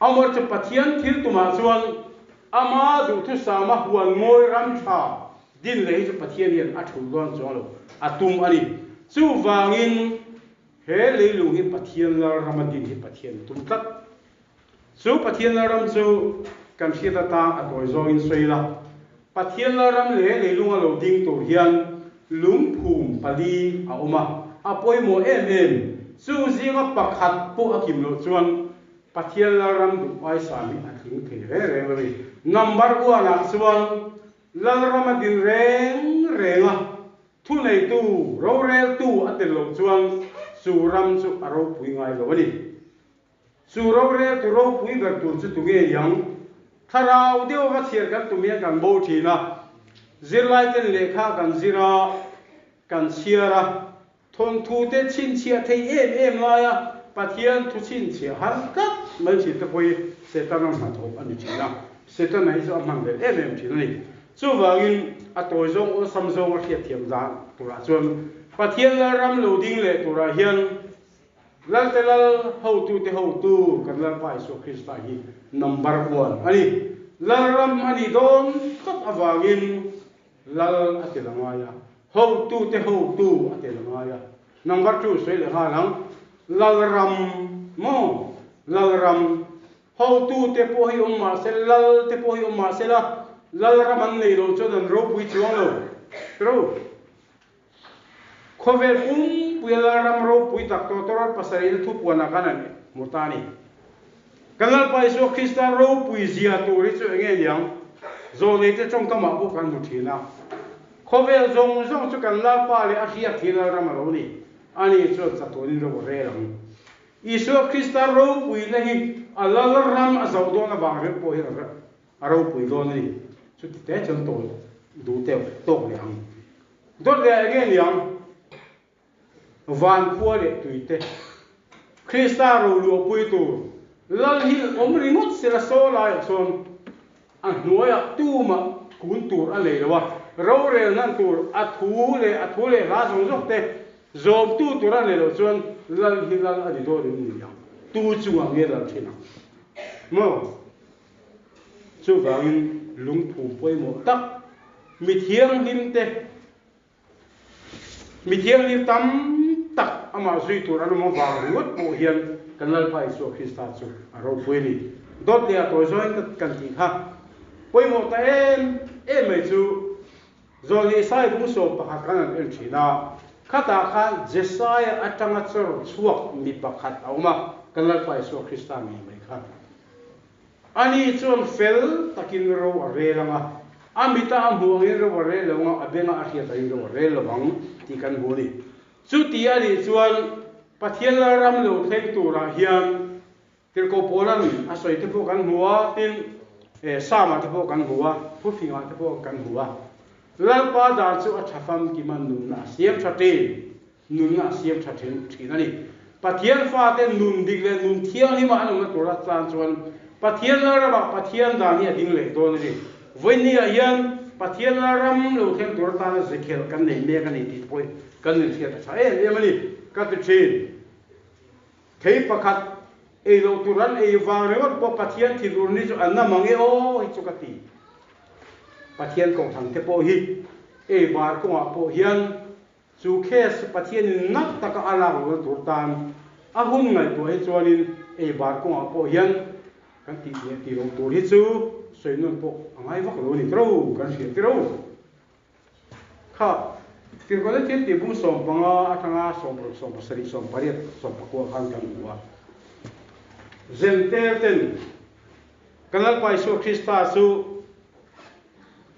Amor chu Pathian thil tumah chuan ama duhthusama huan mawi ram tha din leh hi chu Pathian hian a thulh dawn chuang lo a tum a ni. Chuvangin he leilung hi Pathian lalrama din hi Pathian tum tlat. Chu Pathian Lalram chu kan hriat atang a tawi zawngin sawi ila, Pathian Lalram leh leilunga lo ding tur hian lungphum pali a awm a, a pawimawh em em. Chu zinga pakhat pawh a kim loh chuan Pathian Lalram duh aisa hi a tling thei reng reng lo a ni. Number one ah chuan Lalram a din reng reng a, thuneitu, roreltu a tel loh chuan chu ram chu a ropui ngai lo a ni. Chu roreltu ropui ber tur chu tunge niang? Thlarau deuh va chhiar kan tum hian kan bo thin a, zirlaiten lehkha kan zir a, kan chhiar a, thawnthu te chhinchhiah thei em em laia Pathian thu chhinchhiah har tlat mai thin te pawh hi Setana hnathawh a ni thin a, Setana hi chu a hman leh em em thin a ni. Chuvangin a tawi zawng awlsam zawng a hriatthiam dan turah chuan Pathian Lalram lo ding leh turah hian Lalte Lal, hotute hotu kan Lalpa Isua Krista hi number one a ni. Lalram a nih dawn tlat avangin Lal a tel a ngai a, hotute hotu a tel a ngai a. Number two sawi leh nghal ang, Lalram maw? Lalram, hotute pawh hi awm mah se, Lal te pawh hi awm mah se la, Lalram an nei loh chuan an ropui chuang lo. True. Khawvel pumpuia Lalram ropui tak tawtawr pasarihna thupuanah khan an hmu ta a ni. Kan Lalpa Isua Krista ropui zia tur hi chu eng nge niang? Zawlneite tawngkamah pawh kan hmu thin a. Khawvel zawng zawng chu kan Lalpa leh a hriak hi Lalram a lo ni. Ani chuan chatuanin ro a rel ang. Isua Krista ropuina hi a Lalram a zoh dawn avang reuh pawh hian a ropui dawn a ni. Chuti te chuan tawi duh teuh tawk leh ang. Dawt leh eng nge niang? Van khua leh tui te. Krista roluahpui tur Lal hi awm ringawt sela saw laiah chuan a hnuaiah tumah kun tur a nei lo a, rorel hnan tur a thu leh a thu leh hla zawng zawng te zawmtu tur a nei loh chuan Lal hi Lal a ni dawn em ni ang? Tu chungah nge Lal thin ang? Maw? Chuvangin lungphum pawimawh tak, mi thianghlimte, mi thianghlim tam tak amah zui tur an awm avang ringawt pawh hian kan Lalpa Isua Krista chu a ropui a ni. Dawt leh a tawi zawngin kan tih kha pawimawh ta em em mai chu Zawlni Isai bung 11 kan han en thin a, khatah khan Jesaia atanga chawr chhuak mi pakhat a awm a, kan Lalpa Isua Krista ngei mai kha. Ani chuan fel takin ro a rel ang a, a mita a hmuh angin ro a rel lo ang a, a benga a hriat angin ro a rel lo ang tih kan hmu a ni. Chuti a nih chuan Pathian Lalram lo thleng turah hian Tirhkoh Paula'n a sawi te pawh kan hmu a, tin, Psalm-ah te pawh kan hmu a, Thufingah te pawh kan hmu a. Lalpa dan chu a tha famkim a, nunna a siam tha thin. Nunna a siam tha thin thin a ni. Pathian fate nun dik leh nun thianghlim ah an awmna tur atan chuan Pathian Lalramah Pathian dan hi a ding leh dawn a ni. Vawinia hian Pathian Lalram lo thleng tur atana zekhelh kan nei mek a ni tih pawh hi kan inhriat a tha em em a ni ka ti thin. Thei pakhat ei loh tur an ei vang ringawt pawh Pathian thinur ni chu an na mang e aw hi chu ka ti. Pathian kohhran te pawh hi ei bar kawngah pawh hian Chu case Pathianin nat taka a lak lohna tur tan A hun ngaihtuah hi chuanin ei bar kawngah pawh hian kan tih leh tih loh tur hi chu sawi nawn pawh a ngai vak lo a ni tiro, kan hria tiro. Kha Tirhkohna thil tih bung 15 atanga 60, 70, 80, 19 khan kan hmu a. Zentel ten kan Lalpa Isua Krista chu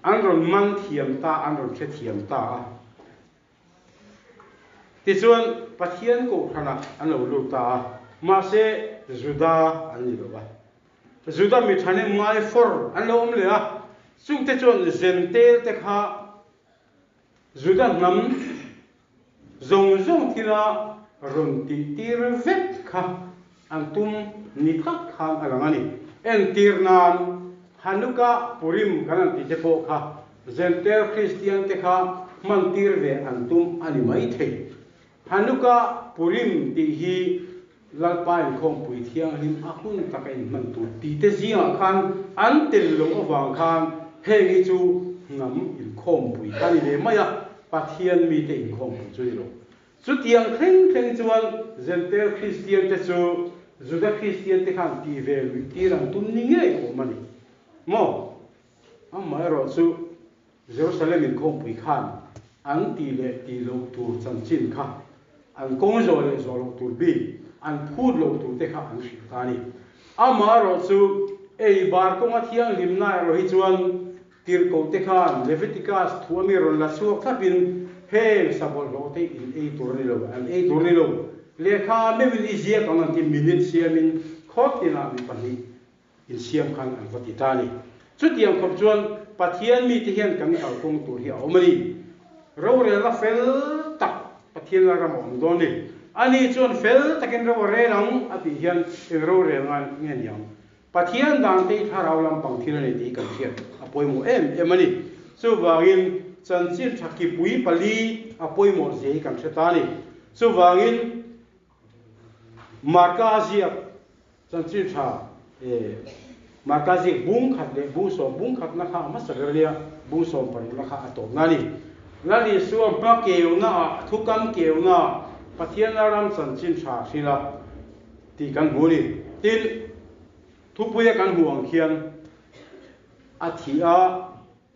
an rawn man thiam ta, an rawn hre thiam ta a. Tichuan, Pathian kohhranah an lo lut ta a, mahse Juda an ni lo va. Juda mi thahnem ngai fawr an lo awm leh a, chungte chuan Zentel te kha Juda hnam zawng zawng thila rawn tihtir vek kha an tum ni tak khan a lang a ni. Entir nan, Hanukkah Purim kan han tih te pawh kha Zentel Kristian te kha hman tir ve an tum a ni mai thei. Hanukkah Purim tih hi Lalpa inkhawmpui thianghlim a hun taka inhman tur tih te zingah khan an tel loh avang khan heng hi chu hnam inkhawmpui kha a ni ve mai a, Pathian mite inkhawmpui chu a ni lo. Chutiang thleng thleng chuan Zentel Kristiante chu Juda Kristiante khan tih ve luih tir an tum ni ngei awm a ni maw? Amaherawh chu Jerusalem inkhawmpui khan an tih leh tih loh tur chanchin kha, an kawng zawh leh zawh loh tur bik, an phut loh tur te kha an hrilh ta a ni. Amaherawh chu ei bar kawnga thianghlimna erawh hi chuan Tirhkohte khan Leviticus thu ami rawn la chhuak thlapin heng sabawlhhlawhte in ei tur a ni lo, an ei tur a ni lo. Lehkha meuhin i ziak ang an ti minute siamin khaw tinah mi pahnih insiam khan an va ti ta a ni. Chutiang khawp chuan Pathian mite hian kan kalkawng tur hi a awm a ni. Rorelna fel tak Pathian la ram a awm dawn a ni. Ani chuan fel takin ro a rel ang a tih hian eng rorel nge ni ang? Pathian dan te hi thlarau lampang thil a ni tih kan hriat a pawimawh em em a ni. Chuvangin chanchin tha kipui pali a pawimawh zia hi kan hre ta a ni. Chuvangin Marka a ziak chanchin tha e Marka ziak bung khat leh bung sawm bung khatna kha a hmasa ber a nia, bung sawm parukna kha a tawpna a ni. Lal Isua hma keuna ah thukam keuna ah Pathian ram chanchin tha hrilh a. Tih kan hmu a ni. Tin, thupuia kan hmuh ang khian a thih a,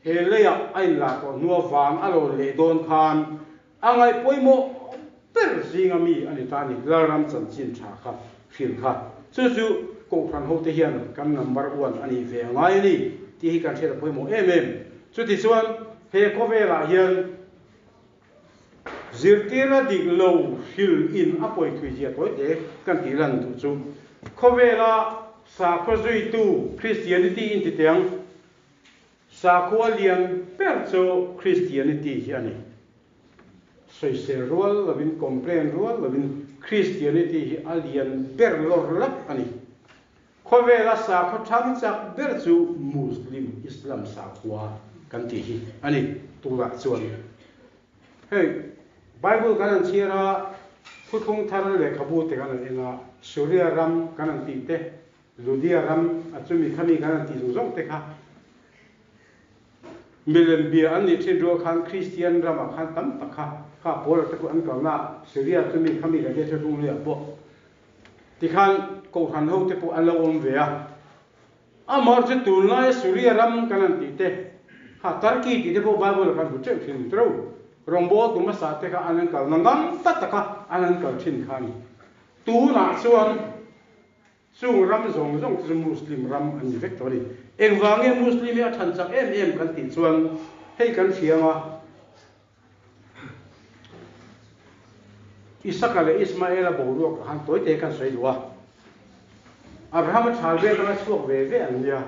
he leiah a inlah tawh hnua van a rawn leh dawn khan a ngaih pawimawh ber zinga mi a ni ta a ni, Lalram chanchin tha kha hrilh kha. Chu chu Kohhran hote hian kan number one a nih ve a ngai a ni tih hi kan hriat a pawimawh em em. Chutichuan, he khawvelah hian Zirtira dik lo hril in a pawi thui zia tawi te kan tih lan duh chu khawvela sakhaw zuitu Christianity in ti teng sakhua lian ber chu Christianity hi a ni. Sawisel rual lovin complain rual lovin Christianity hi a lian ber lawr lap a ni. Khawvela sakhaw thang chak ber chu Muslim, Islam sakhua kan tih hi a ni. Tunah chuan hei Bible kan han chhiar a, Thuthlung Thar lehkhabu te kan han en a, Suria ram kan han tih te, Ludia ram a chumi khami kan han tih zawng zawng te kha milem bia an nih thin rual khan Kristian ramah khan tam tak kha kha pawl te pawh an kalna Suria chumi khami kan tih Thuthlung Hluiah pawh Tikhan Kohhran ho te pawh an lo awm ve a. Amah chu tunlaia Suria ram kan han tih te, kha Turkey tih te pawh Bible ah kan hmu teuh thin tro. Rawngbâwl tu hmasa te kha an an kalna ngam ta taka an an kal thin kha a ni. Tunah chuan chung ram zawng zawng te chu Muslim ram an ni vek tawh a ni. Engvang nge Muslim hi a than chak em em kan tih chuan hei kan hria ang a, Isaka leh Ismaela boruak ah khan tawi te kan sawi duh a, Abrahama chhal vel atanga chhuak ve ve an nia.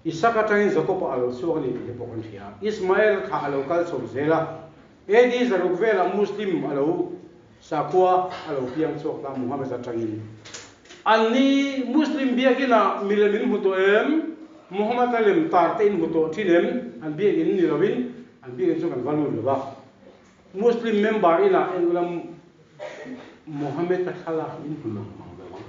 Isaka atangin Jakob-a a lo chhuak a ni tih te pawh kan hria. Ismael thlah a lo kal chho zel a, AD zaruk velah Muslim a lo sakhua a lo piang chhuak ta Muhammad atangin. Anni Muslim biakinah milem in hmu tawh em? Muhammad a lem tar te in hmu tawh thin em? An biakin ni lovin an biakin chu kan va lut lo va. Muslim member inah en ula Muhammad a thlalak in hmu mang mang lo ang.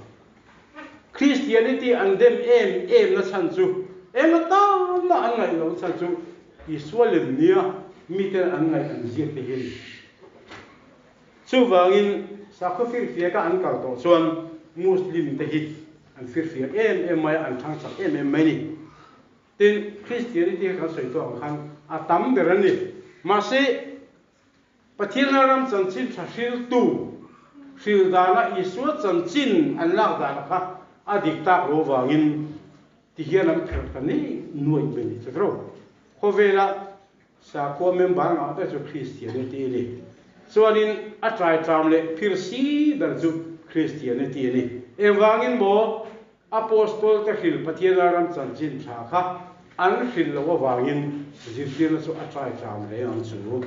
Christianity an dem em em na chhan chu eng atana an ngaih loh chhan chu Isua lem nia miten an ngaih an ziak te hi a ni. Chuvangin. Sakhaw firfiaka an kal tawh chuan Muslim te hi an firfiak em em mai a, an thang chak em em mai a ni. Tin, Christianity kha kan sawi tawh ang khan a tam ber a ni. Mahse, Pathian ram chanchin tha hriltu hril dana Isua chanchin an lak dana kha a dik tak lo vangin ti hian an pherh ta nei nuaih mai a ni. Chutro, khawvela Sakhua member ngah ber chu Christianity a ni. Chuanin a taiṭam leh phir si ber chu Christianity a ni. Engvangin maw Apostol te hril Pathian ram chanchin ṭha kha an hrilh loh avangin zirtirna chu a taiṭam reng ang chu.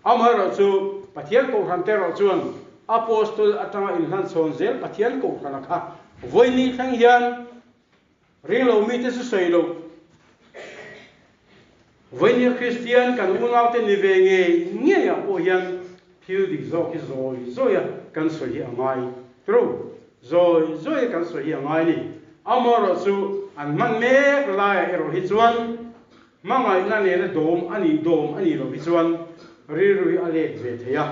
Amaherawh chu Pathian Kohhran te erawh chuan Apostol aṭanga inhlanchhawn zel Pathian Kohhrana kha vawiin thleng hian Ring lo mite chu sawi loh. Vawinia Kristian kan unaute ni ve ngei ngei ah pawh hian thil dik zawk hi zawi zawi a kan sawi hi a ngai. True. Zawi zawi a kan sawi hi a ngai ni. Amaherawh chu an hman mek laiah erawh hi chuan hmangaihna nena dawm a nih dawm a nih loh hi chuan rilru hi a let ve thei a.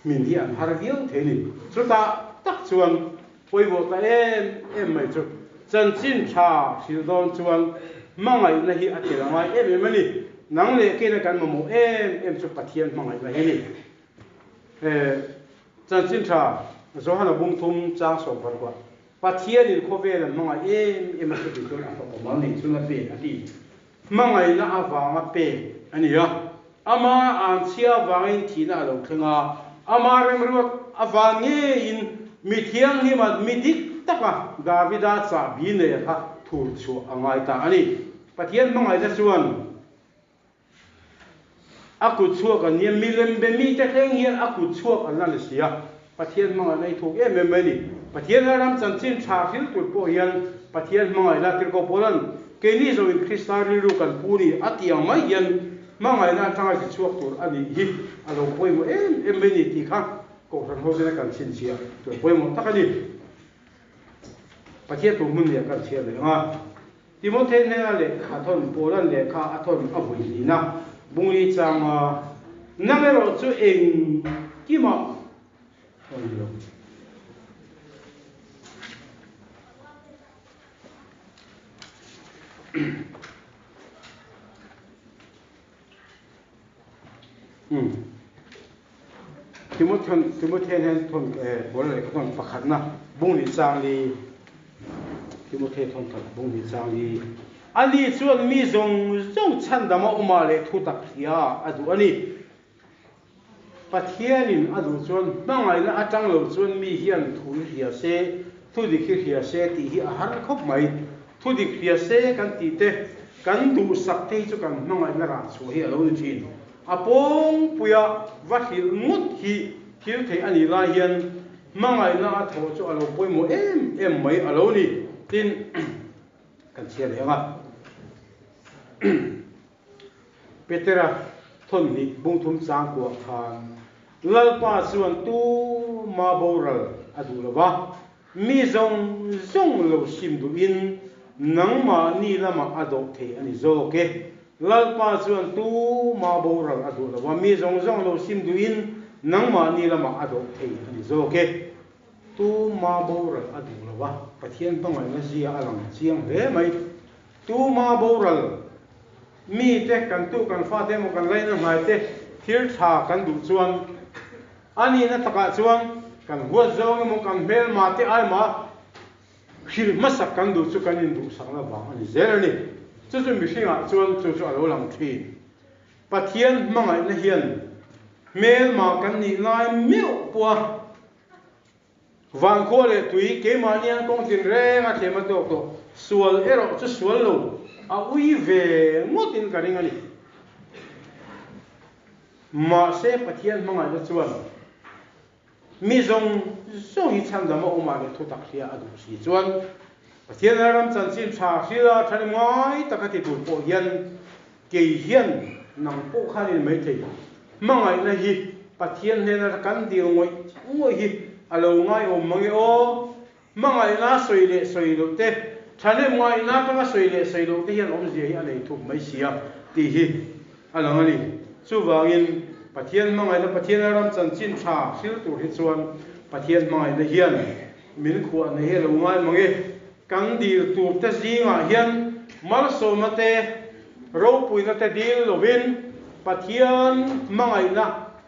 Min hi an har viau thei ni. Chutah tak chuan pawimawh ta em em mai chu chanchin tha hrilh dawn chuan hmangaihna hi a tel a ngai em em a ni. Nang leh keina kan mamawh em em chu Pathian hmangaihna hi a ni. He chanchin tha Johana bungthum chang sawm parukah Pathianin khawvel an hmangaih em em a chuti chuan a fapa mal nei chunga pek a ti. Hmangaihna avanga pek a ni a, ama anchhia avangin thihna a lo thleng a, ama remruat avang ngeiin mi thianghlim mi dik taka Davida chahbi neia kha thur chhuah a ngai ta a ni. Pathian hmangaihna chuan a kut chhuak an nia, milem be mite thleng hian a kut chhuak an la ni si a, Pathian hmangaihna i thuk em em mai a ni. Pathian ram chanchin tha hril tur pawh hian Pathian hmangaihna tirhkoh pawlan Keini zawin Krista rilru kan pu ni a tih ang mai hian hmangaihna atanga zi chhuak tur a nih hi a lo pawimawh em em mai ni tih kha Kohhran ho zena kan chhinchhiah tur pawimawh tak a ni. Pathian tur hmun leh kan chhiar leh ang a. Timothea hnena lehkha thawn Paulan lehkha a thawn a vui hlina bungli changa nang erawh chu engkimah a ni lo. Timothea hian thawn Paula lehkha thawn pakhatna bungli changli Timothea thawn khat bungli changli ani chuan mi zawng zawng chhandama awmah leh thutak hria a duh a ni. Pathianin a duh chuan hmangaihna atang lo chuan mi hian thu hi hria se, thu dik hi hria se tih hi a har khawp mai. Thu dik hria se kan tih te, kan duhsak te hi chu kan hmangaihna rah chhuah hi a lo ni thin. A pawngpuia va hrilh ngawt hi thil theih a nih lai hian hmangaihna a thawh chu a lo pawimawh em em mai a lo ni. Tin, kan chhiar leh ang a. Petera thawnhnih bungthum chang kuah khan Lalpa chuan tuma boral a duh lo va, mi zawng zawng lo sim duhin nangmahni lamah a dawh thei a ni zawk e. Lalpa chuan tuma boral a duh lo va, mi zawng zawng lo sim duhin nangmahni lamah a dawh thei a ni zawk e. Tuma boral a duh lo va, Pathian hmangaihna zia a lang chiang hle mai. Tuma boral mite kan tu kan fate emaw kan laina hnai te thil tha kan duh chuan a nihna takah chuan kan huat zawng emaw kan hmelma te aima hrilh hmasak kan duh chu kan induhsakna vang a ni zel a ni. Chu chu mihringah chuan chu chu a lo lang thin. Pathian hmangaihna hian hmelma kan nih lai meuh pawha Vankhua leh tui keimahni an kawng tlin reng a thlem a tawk tawh. Sual erawh chu sual lo, a ui ve ngawtin ka ring a ni. Mahse Pathian hmangaihna chuan mi zawng zawng hi chhandam a awmah leh thutak hria a duh si chuan Pathian ram chanchin tha hrila tha ngai taka ti tur pawh hian Kei hian nang pawh khan in mai thei. Hmangaihna hi Pathian hnena kan dil ngawih ngawih hi a lo ngaiawm mang e aw. Hmangaihna sawi leh sawi loh te, thahnem ngaihna atanga sawi leh sawi loh te hian awmzia hi a nei thuk mai sia tih hi a lang a ni. Chuvangin. Pathian hmangaihna Pathian ram chanchin tha hril tur hi chuan Pathian hmangaihna hian min khuah nei hi a lo ngai mang e. Kan dil tur te zingah hian malsawmna te, ropuina te dil lovin Pathian hmangaihna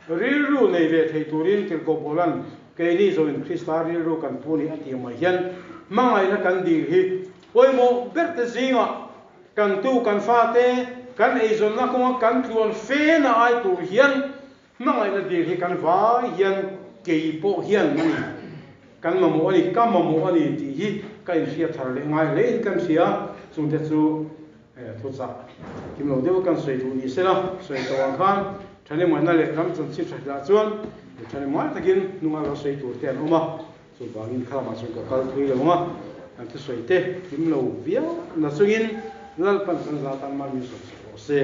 rilru nei ve thei turin Tirhkoh Paula'n keini zawin Krista rilru kan pu ni a tih mai hian hmangaihna kan dil hi pawimawh ber te zingah kan tu kan fate kan eizawnna kawnga kan tluan fe na ai tur hian hmangaihna dil hi kan vai hian kei pawh hian a ni kan mamawh a ni ka mamawh a ni tih hi ka inhriat thar leh ngai hle in kan hria chungte chu thuchah kim lo deuh kan sawi duh ni sela sawi tawh ang khan thahnemngaihna leh ram chanchin tha hlah chuan thahnemngai takin hnunga lo sawi tur te an awm a. Chuvangin kha lamah chuan ka kal thui lo ang a, an thusawi te kim lo viau na chungin Lalpan kan za tan mal min sawm sak rawh se.